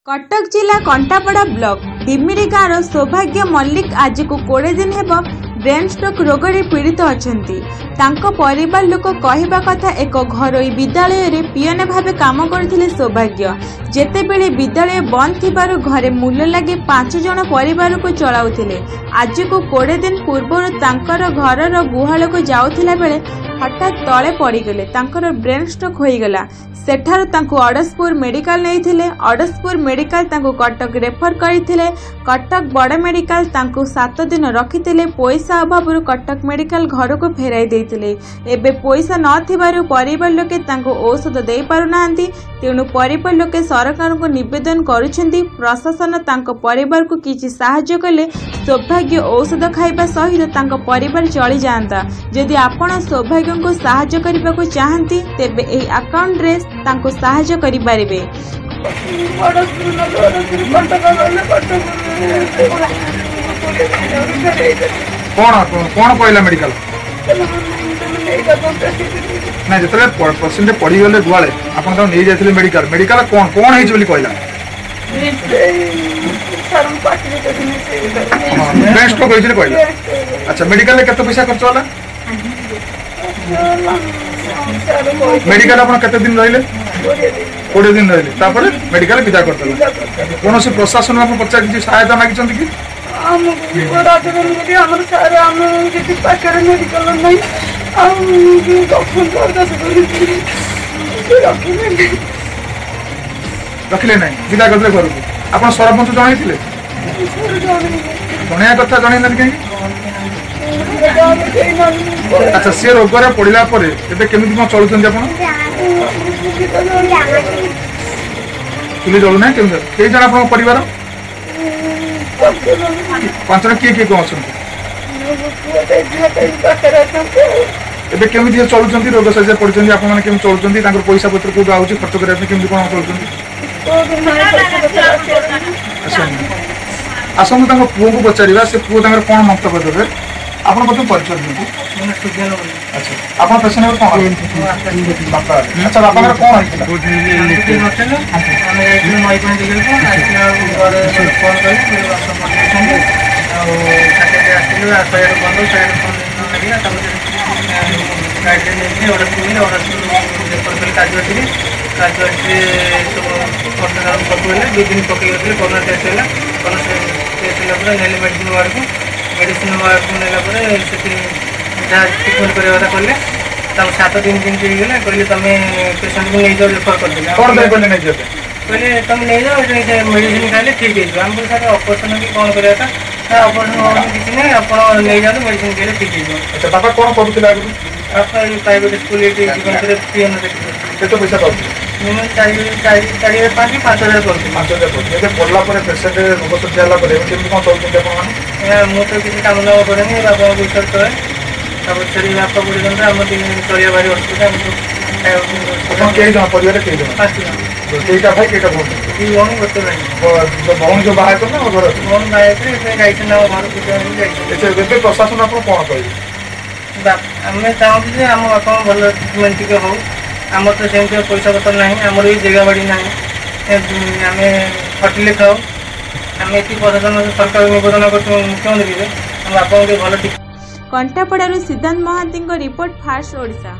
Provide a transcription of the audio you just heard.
କଟକ ଜିଲ୍ଲା କଣ୍ଟାପଡ଼ା ବ୍ଲକ ଡିମିରି ଗାଁର ସୌଭାଗ୍ୟ ମଲ୍ଲିକ ଆଜକୁ 20 ଦିନ ହେବ ବ୍ରେନ୍ ଷ୍ଟ୍ରୋକ୍ ରୋଗରେ ପୀଡ଼ିତ ଅଛନ୍ତି। ତାଙ୍କ ପରିବାର ଲୋକ କହିବା କଥା, ଏକ ଘରୋଇ ବିଦ୍ୟାଳୟରେ ପିଅନ ଭାବେ କାମ କରୁଥିଲେ ସୌଭାଗ୍ୟ। ଯେତେବେଳେ ବିଦ୍ୟାଳୟ ବନ୍ଦ ଥିବାରୁ ଘରେ ମୂଲ ଲାଗି 5 ଜଣ ପରିବାରକୁ ଚଳାଉଥିଲେ। ଆଜକୁ 20 ଦିନ ପୂର୍ବରୁ ତାଙ୍କର ଘରର ଗୁହାଳକୁ ଯାଉଥିଲା ବେଳେ ହଠାତ୍ ତଳେ ପଡ଼ିଗଲେ, ତାଙ୍କର ବ୍ରେନ୍ ଷ୍ଟ୍ରୋକ୍ ହୋଇଗଲା। ସେଠାରୁ ତାଙ୍କୁ ଅଡ଼ଶପୁର ମେଡିକାଲ ନେଇଥିଲେ। ଅଡ଼ଶପୁର ମେଡିକାଲ ତାଙ୍କୁ କଟକ ରେଫର କରିଥିଲେ। କଟକ ବଡ଼ ମେଡିକାଲ ତାଙ୍କୁ 7 ଦିନ ରଖିଥିଲେ। ପଇସା ଅଭାବରୁ କଟକ ମେଡିକାଲ ଘରକୁ ଫେରାଇ ଦେଇଥିଲେ। ଏବେ ପଇସା ନଥିବାରୁ ପରିବାର ଲୋକେ ତାଙ୍କୁ ଔଷଧ ଦେଇପାରୁନାହାନ୍ତି। ତେଣୁ ପରିବାର ଲୋକେ ସରକାରଙ୍କୁ ନିବେଦନ କରୁଛନ୍ତି, ପ୍ରଶାସନ ତାଙ୍କ ପରିବାରକୁ କିଛି ସାହାଯ୍ୟ କଲେ ସୌଭାଗ୍ୟ ଔଷଧ ଖାଇବା ସହିତ ତାଙ୍କ ପରିବାର ଚଳିଯାଆନ୍ତା। ଯଦି ଆପଣ ସୌଭାଗ୍ୟଙ୍କୁ ସାହାଯ୍ୟ କରିବାକୁ ଚାହାନ୍ତି, ତେବେ ଏହି ଆକାଉଣ୍ଟରେ ତାଙ୍କୁ ସାହାଯ୍ୟ କରିପାରିବେ। କଣ କଣ କହିଲା ମେଡିକାଲ? ନା, ଯେତେବେଳେ ପେସେଣ୍ଟ ପଡ଼ିଗଲେ ଗୁହାଳେ, ଆପଣ ତାକୁ ନେଇ ଯାଇଥିଲେ ମେଡିକାଲ, ମେଡିକାଲ କଣ କଣ ହେଇଛି ବୋଲି କହିଲା? ବ୍ରେନ୍ ଷ୍ଟ୍ରୋକ୍ ହେଇଛି ବୋଲି କହିଲା। ଆଚ୍ଛା, ମେଡିକାଲରେ କେତେ ପଇସା ଖର୍ଚ୍ଚ ହେଲା? ମେଡିକାଲ ଆପଣ କେତେ ଦିନ ରହିଲେ? 20 ଦିନ ରହିଲେ। ତାପରେ ମେଡିକାଲ ବିଦା କରିଦେଲେ। କୌଣସି ପ୍ରଶାସନ ଆପଣ ପଚାର କିଛି ସହାୟତା ମାଗିଛନ୍ତି କି? ଆମକୁ ରାଜଧାନୀ ଆମର ସାର୍, ଆମେ ସେଠି ପାଖରେ ମେଡିକାଲ ନାହିଁ, ଆଉ ରଖନ୍ତୁ ଅରଦାସ ରଖିଲେ। ରଖିଲେ ନାହିଁ, ବିଦା କରିଦେଲେ ଘରକୁ। ଆପଣ ସରପଞ୍ଚ ଜଣେଇଥିଲେ? ଜଣେଇବା କଥା, ଜଣେଇନାହାନ୍ତି କାହିଁକି? ଆଚ୍ଛା, ସେ ରୋଗରେ ପଡ଼ିଲା ପରେ ଏବେ କେମିତି କଣ ଚଳୁଛନ୍ତି ଆପଣ? ଚୁଲି ଜଳୁନାହିଁ, କେମିତି? କେଇ ଜଣ ଆପଣଙ୍କ ପରିବାର? 5 ଜଣ। କିଏ କିଏ କଣ ଅଛନ୍ତି? ଏବେ କେମିତି ଚଳୁଛନ୍ତି? ରୋଗ ଶଯ୍ୟା ପଡିଛନ୍ତି, ଆପଣମାନେ କେମିତି ଚଳୁଛନ୍ତି? ତାଙ୍କର ପଇସା ପତ୍ର କୋଉଠୁ ଆଉଛି ଖର୍ଚ୍ଚ କରିବା ପାଇଁ? କେମିତି କଣ ଚଳୁଛନ୍ତି? ଆସନ୍ତୁ ତାଙ୍କ ପୁଅକୁ ପଚାରିବା, ସେ ପୁଅ ତାଙ୍କର କଣ ମନ୍ତବ୍ୟ ଦେବେ। ଆପଣ ପ୍ରଥମେ ପରିଚୟ ଦିଅନ୍ତୁ। ଆଚ୍ଛା, ଆପଣ ପେସେଣ୍ଟ କଣ ବାପା? ଆଚ୍ଛା, ବାପାଙ୍କର କଣ ହେଇଥିଲା? ଆମେ ଯାଇଥିଲୁ ନଈ ପାଣି ଦେଖିବାକୁ। ଆସିଲା ବେଳକୁ ଘରେ ଫୋନ୍ କଲେ, ବାପା ପଠେଇଛନ୍ତି। ଆଉ ସାଙ୍ଗେ ଆସିଲୁ 115, 115 ଲାଗିଲା। ତାପରେ ଗାଡ଼ିରେ ନେଇକି ଅଡ଼ଶପୁର, ଅଡ଼ଶପୁର ରେଫର କଲେ କାଜୁଆଲିଟିକି। କାଜୁଆଲିଟିରେ ସବୁ ଅଲ୍ଟ୍ରାସାଉଣ୍ଡ ସବୁ ହେଲା। 2 ଦିନ ପକେଇ ରଖିଲେ। କରୋନା ଟେଷ୍ଟ ହେଲା। କରୋନା ଟେଷ୍ଟ ହେଲା ପରେ ନେଲେ ମେଡ଼ିସିନ ୱାର୍ଡ଼କୁ। ମେଡ଼ିସିନ ୱାର୍ଡ଼କୁ ନେଲା ପରେ ସେଠି ଯାହା ଟ୍ରିଟମେଣ୍ଟ କରିବା କଥା କଲେ। ତାକୁ 7 ଦିନ ଯେମିତି ହେଇଗଲା, କହିଲେ ତମେ ପେସେଣ୍ଟକୁ ନେଇଯାଅ, ରେଫର କରିଦେଲେ। କଣ ପାଇଁ କହିଲେ ନେଇଯିବା ପାଇଁ? କହିଲେ ତମେ ନେଇଯାଅ, ଏଠି ମେଡ଼ିସିନ ଖାଇଲେ ଠିକ୍ ହେଇଯିବ। ଆମେ କହିଲେ ସାର୍, ଅପରେସନ୍ କି କ'ଣ କରିବା କଥା? ନା, ଅପରେସନ୍ ହେଉନି କିଛି ନାହିଁ, ଆପଣ ନେଇଯାଆନ୍ତୁ, ମେଡ଼ିସିନ ଖାଇଲେ ଠିକ୍ ହେଇଯିବ। ଆଚ୍ଛା, ବାପା କଣ କରୁଥିଲେ ଆଗରୁ? ବାପା ଏଇ ପ୍ରାଇଭେଟ୍ ସ୍କୁଲ ଏଇଠି ଜୀବନରେ ପିଅନ ଚାକିରି। କେତେ ପଇସା ପାଉଥିଲେ? ମିନିମମ୍ 4 4 4 5 5 ହଜାର ପାଉଥିଲେ। 5 ହଜାର ପାଉଥିଲେ। ଏବେ ପଡ଼ିଲା ପରେ, ପେସେଣ୍ଟ ରୋଗ ଶଯ୍ୟା ହେଲା ପରେ ଏବେ କେମିତି କଣ ଚଳୁଛନ୍ତି ଆପଣମାନେ? ମୁଁ ତ କିଛି କାମ ଦାମ କରେନି, ବାପାଙ୍କ ପଇସାରେ ଚଳେ। ତାପରେ ସେଠି ବାପା ବୁଢ଼ିଛନ୍ତି, ଆମ ଚଳିବା ଭାରି ଅସୁବିଧା। ଆମକୁ ଆପଣ କେଇ ଜଣ ପରିବାରରେ? କେଇ ଜଣ? 5 ଜଣ। କେଇଟା ଭାଇ, କେଇଟା ଭଉଣୀ? 2 ଭଉଣୀ, ଗୋଟେ ଭାଇ। ଭଉଣୀ ଯୋଉ ବାହା ହେଇଛନ୍ତି ନା ଘରେ? ଭଉଣୀ ବାହା ହେଇଥିଲେ, ଏବେ ଯାଇଛନ୍ତି ଆମ ଘରକୁ ଯାଇଛନ୍ତି। ଏବେ ପ୍ରଶାସନ ଆପଣ କଣ କହିବେ? ଆମେ ଚାହୁଁଛୁ ଯେ ଆମ ବାପାଙ୍କ ଭଲ ଟ୍ରିଟମେଣ୍ଟ ଟିକେ ହଉ। ଆମର ତ ସେମିତି ପଇସା ପତ୍ର ନାହିଁ, ଆମର ବି ଜାଗା ବାଡ଼ି ନାହିଁ, ଆମେ ଖଟିଲେ ଖାଉ। ଆମେ ଏତିକି ପ୍ରଶାସନ ସରକାରକୁ ନିବେଦନ କରୁଛୁ, ମୁଖ୍ୟମନ୍ତ୍ରୀ ଆମ ବାପାଙ୍କୁ ଟିକେ ଭଲ କଣ୍ଟାପଡ଼ାରୁ ସିଦ୍ଧାନ୍ତ ମହାନ୍ତିଙ୍କ ରିପୋର୍ଟ, ଫାଷ୍ଟ ଓଡ଼ିଶା।